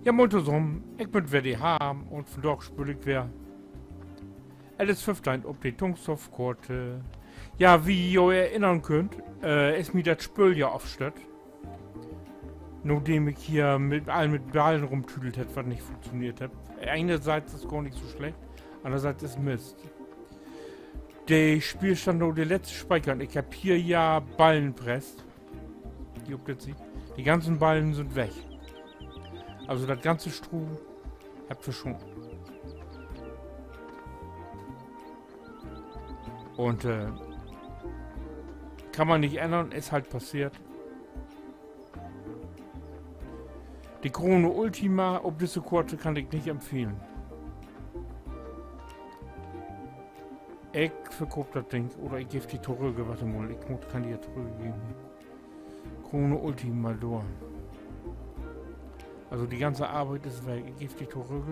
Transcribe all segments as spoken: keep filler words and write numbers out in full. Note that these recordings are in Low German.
Ja, moin tosamen, ik bün weer de Harm un vandaag speel ik weer Alice föffteihn op de Tungstorf-Koort. Ja, wie ji jo erinnern köönt, is mi dat Spööl ja afstött. Nadem ik hier mit, all mit Ballen rumtüdelt heff, wat nich funktioneert hett. Enerseits is gor nich so slecht, annerseits is Mist. De Speelstand, na de letzte Spieker, ik heff hier ja Ballen presst. Hier op de Siet. De ganzen Ballen sünd weg. Also dat ganze Stroh hett verschwunnen. Un, äh, kann man nich ännern, is halt passeert. De Chrono Ultima op disse Koort kann ik nich empfehlen. Ik verkoop dat Ding oder ik geev de torügg, wat mal, ik mutt, kann de ja torüggeven. Chrono Ultima dor. Also de ganze Arbeit is weg, ik geev de torügg.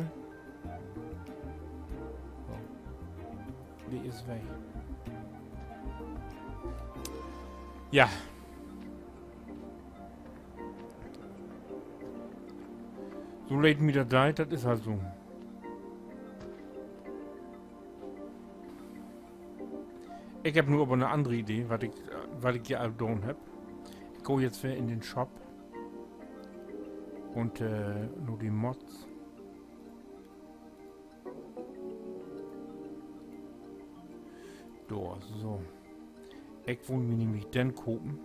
So. De is weg. Ja. So leed mi dat deit, dat is halt so. Ik heff nu aver 'ne annere Idee, wat ik, wat ik ja al doon heff. Ik gah jetzt weer in den Shop un, äh, na de Mods. Dor, so. Ik wull mi nämlich den kopen.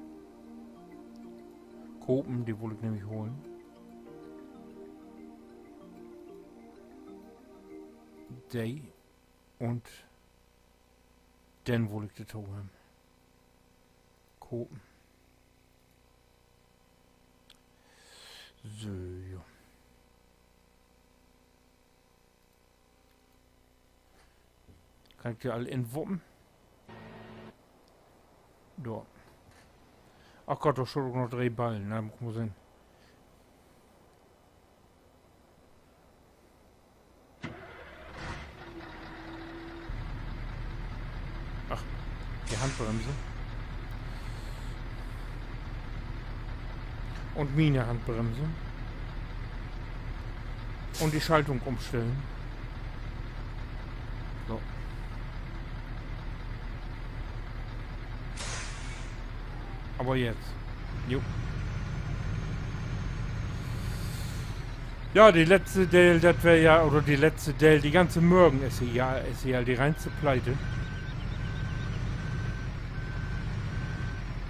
Kopen, de wull ik nämlich holen. De. Un den wull ik dorto hebben. Kopen. So, ja. Kann ik de all inwoppen? Dor. Ach Gott, dor staht ok noch dree Ballen. Na, mutt ik mal sehn. Ach, de Handbremse. Un miene Handbremse. Un de Schaltung umstellen. So. Aver jetzt. Jo. Ja, de letzte Deel, dat weer ja, oder de letzte Deel, de ganze Morgen is hier, is hier de reinste Pleite.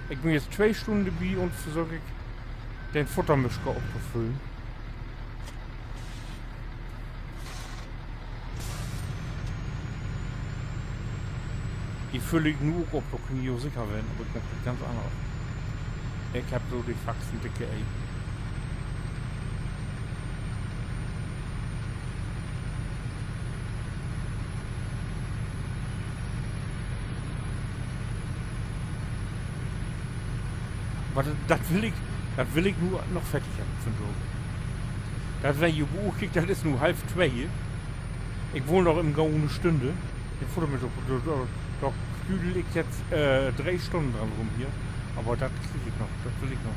Ik bün jetzt twee Stunnen dorbi un versöök ik, den Futtermischer optofüllen. De füll ik nu ok op, dor köönt ji jo seker ween, aver ik maak dat ganz anners. Ik heff so de Faxen dicke, ey. Aver dat, dat will ik, dat will ik nu noch fertig hebben vandaag. Dat, wenn ji beoordeelt, dat is nu half twee. Ik wull noch in gode Stünn de Futtermischer, dor, dor, dor klüdel ik jetzt, äh, dree Stünnen dran rum hier. Aver dat krieg ik noch, dat will ik noch.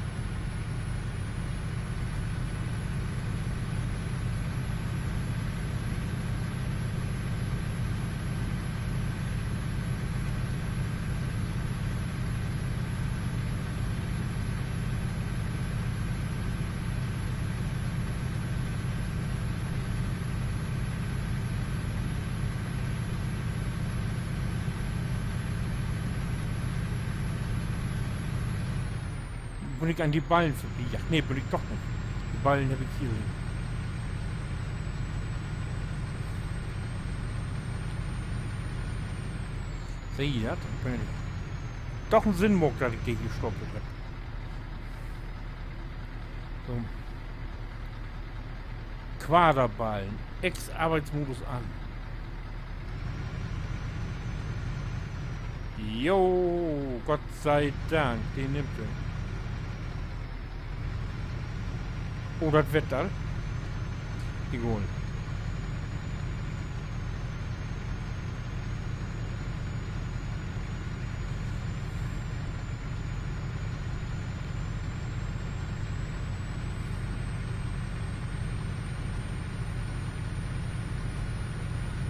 Bün ik an de Ballen vörbi? Ja, nee, bün ik doch nich. De Ballen heff ik hier liggen. Seht ji dat? Bün ik doch en Sinn maakt, dat ik de hier stapelt heff. So. Quaderballen. Ex-Arbeitsmodus an. Jo, Gott sei Dank, de nimmt he. Oh, dat Wetter. Egal.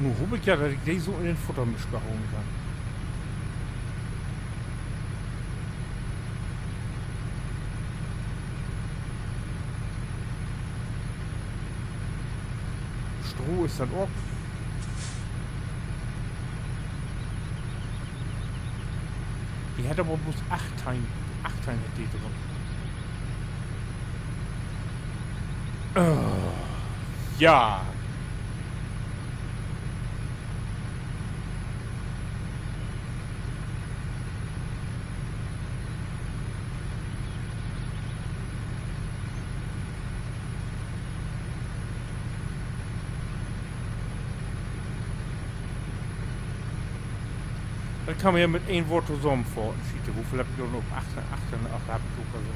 Nu hoop ik ja, dat ik de so in den Futtermisch halen kann. Stroh is dat ok. De hett aver blots achtteihn, achtteihn hett de drin. Äh, ja. Dat kann man ja mit een Woort tosamenfaten. Schiete, woveel hebb ik dor noch? Achtteihn, achtteihn, ach, hebb ik ok al so.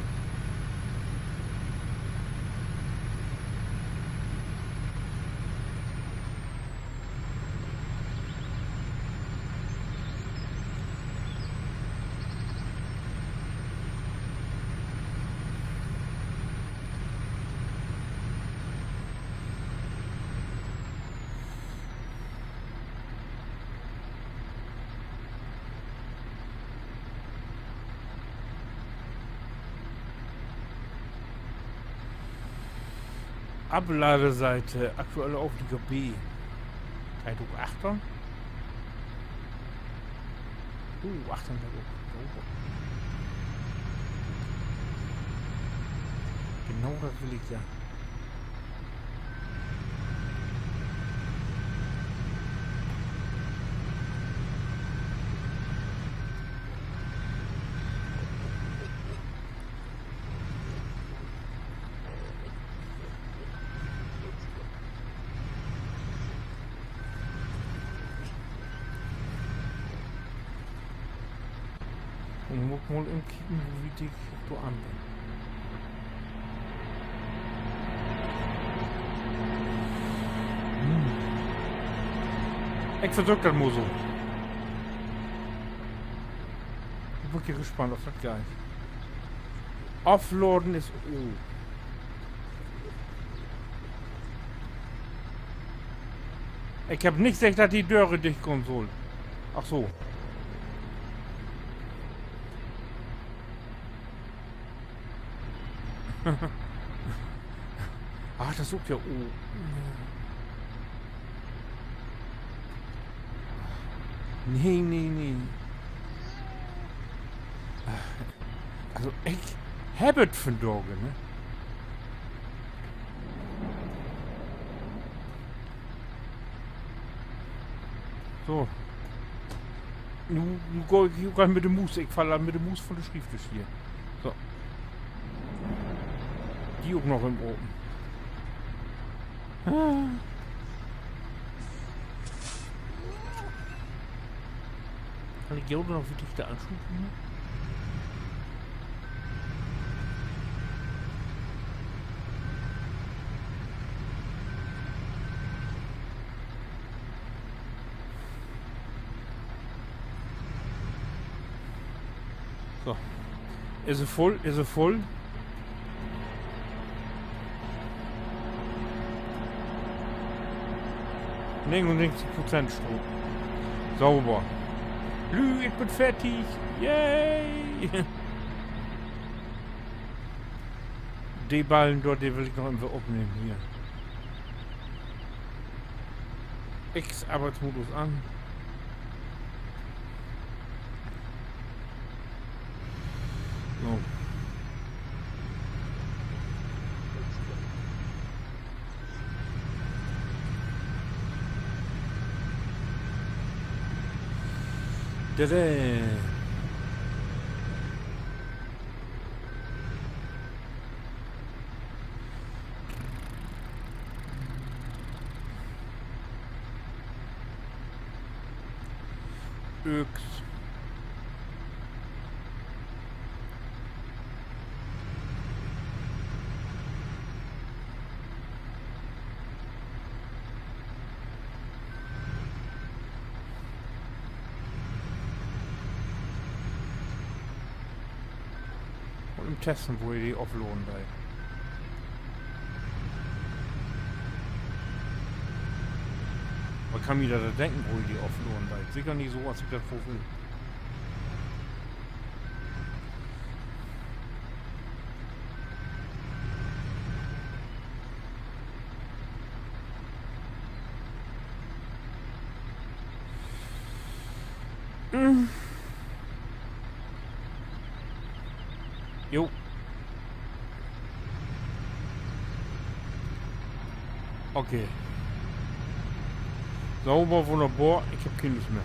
Abladeseite, aktuelle Auflieger B. Geiht ok achtteihn? Uh, achtteihn geiht ok. Sauber. Genau dat will ik ja. Un nu mutt ik mal even kieken, wo wiet ik dor an bün. Hm. Ik versöök dat mal so. Nu bün ik ja gespannt, of dat geiht. Afladen is, oh. Ik hebb nich seggt, dat de Döör dicht gahn sall. Ach so. Ach, dat is ok ja, oh. Nee, nee, nee. Also, ik hebb dat vandaag, ne? So. Nu, nu gah ik hier ok al mit de Muus. Ik fall al mit de Muus van de Schrievdisch hier. So. De ok noch in Apen. Ah. Kann ik hier ok noch wiet dichter ansluuten? So. Is he vull? Is he vull? Negenunnegentig Prozent Stroom. Sauber. Lü, ik bün fertig. Yay! De Ballen dor, de will ik noch even opnehmen hier. X-Arbeitsmodus an. So. Tada. Öks. Un even testen, wo he de ofladen deit. Wat kann mi dat denken, wo ik de afloren deit? Seker nich so, as ik dat woll will. Jo. Okay. Sauber, wunnerbor. Ik heff keen Lust mehr.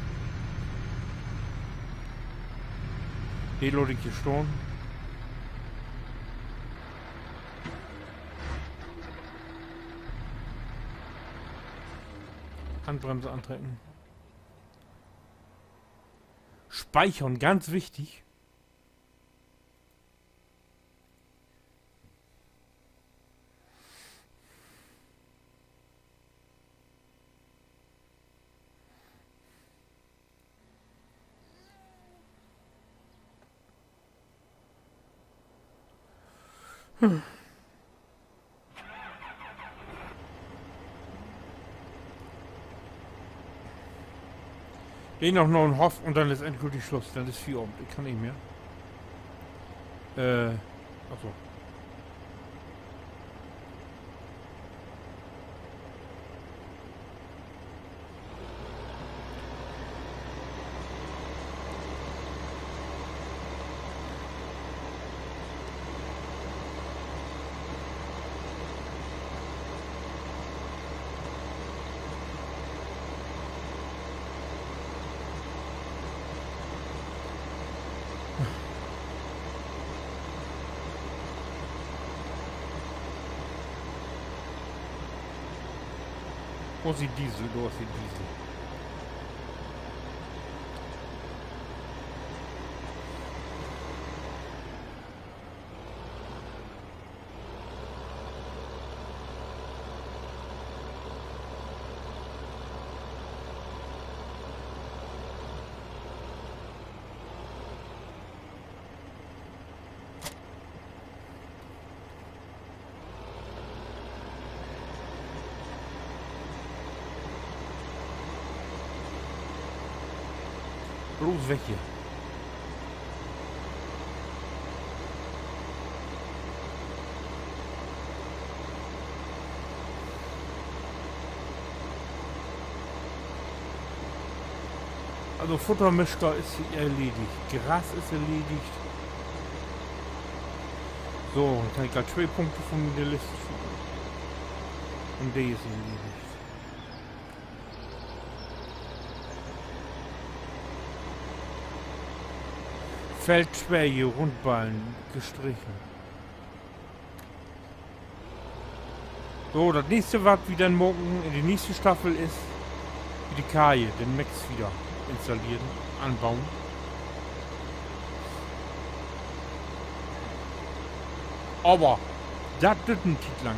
De laat ik hier stahn. Handbremse antrecken. Speichern, ganz wichtig. Geh noch na 'n Hoff un denn is endgültig Sluss. Denn is Fieravend. Ik kann nich mehr. Äh, ach so. Wo is de Diesel? Dor is de Diesel. Bloots weg hier. Also Futtermischer is hier erledigt. Gras is erledigt. So, denn kann ik al twee Punkte vun de List schuven. Un de is erledigt. Feld twee, Rundballen, gestrichen. So, dat nächste, wat wi denn maken in de nächste Staffel, is de Kaje, den Max wieder installeren, anbauen. Aver dat düürt en Tiet lang.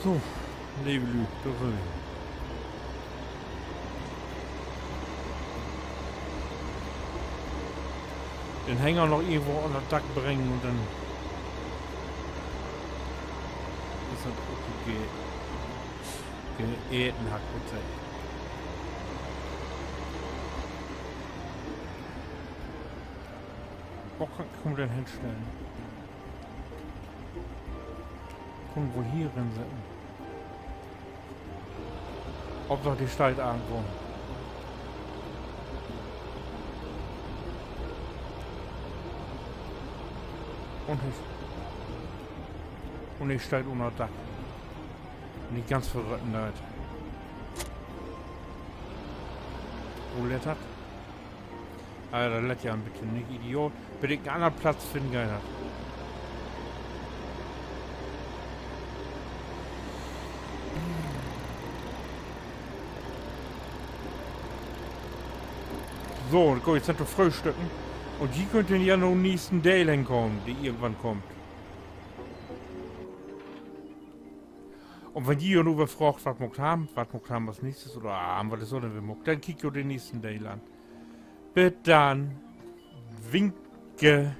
So, leve Lüüd, dor sünd wi. Den Hänger noch irgendwo an dat Dack bringen un denn is dat ok okay. Eten, harr ik grad seggt. Wo kann, kann man den henstellen? Kunn wi hier rinsetten. Hauptsaak, de steiht irgendwo. Un he, un he steiht ünner Dack. Nich ganz verrötten deit. Wo lett dat? Ah, dat lett ja en beten, nich, Idiot. Bit ik en anner Platz finn, geiht dat. So, denn gah ik jetzt to fröhstücken. Un ji köönt denn ja na'n nächsten Deel henkamen, de irgendwann kummt. Un wenn ji jo nu weer fraagt, wat maakt wi, wat maakt wi as nächstes, oder, ah, wat is dat denn weer maakt, denn kiekt jo den nächsten Deel an. Bit dann. Winke.